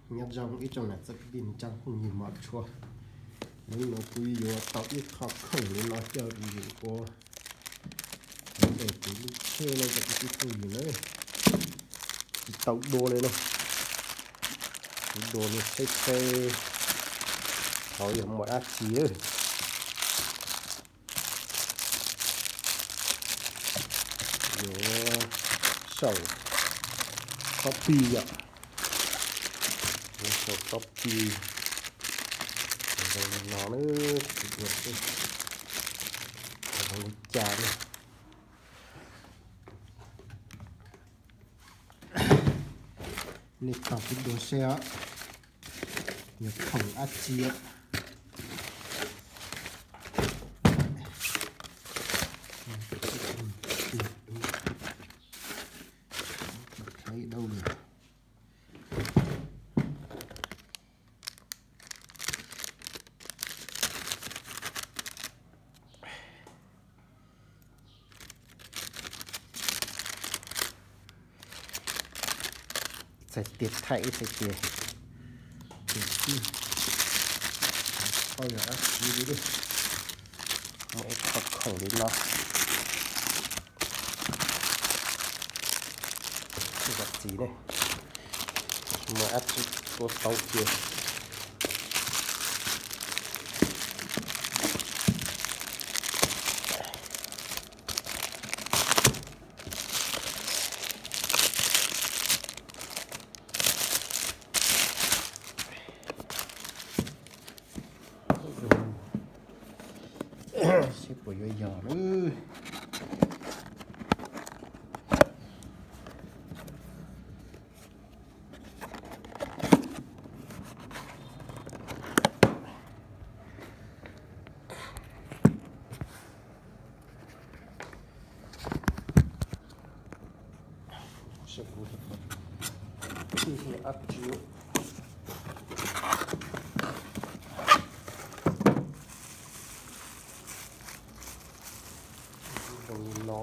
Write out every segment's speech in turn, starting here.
Nyob zoo ib tsoom niam txiv kwv tij neej tsa phooj ywg mog tshua. Hnub no kuv yuav tau ib qho khoom li no coj rau yus ua ntawm kuv lub tsheb no cov kwv tij phooj ywg na. Tsis tau dua li na. Kuv dua li seb seb hauv yog muaj dab tsi na. Yuav sau copy yom. Yuav sau copy zoo li no na, kuv dua seb zoo li cas na. Nej tos kuv dua seb os, yog khoom dab tsi. Txhais tias thaij ib txhais tias, tias tib, tsis paub yog dab tsi li. Muaj ib qho khoom li no. Tsis yog txiv ne, muaj dab tsi tua tau tias. Seb puas yuav yog na. Zoo li no,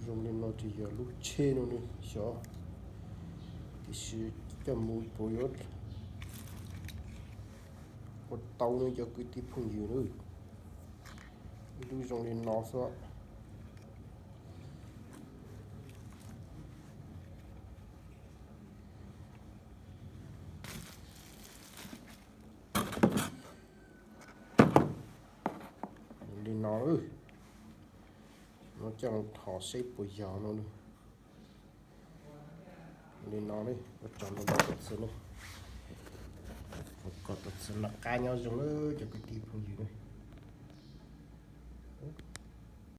zoo li no ces yog lub tsheb no ne xyov, tiam sis coj mus puas yuav ua tau ne cov kwv tij phooj ywg na. Ib lub zoo li no xwb. Li no, no coj los thov seb puas yog no. Li no, ua tsaug ntau ntau tuaj txhua na. Kom tuaj txhua noj qab nyob zoo na cov kwv tij phooj ywg na.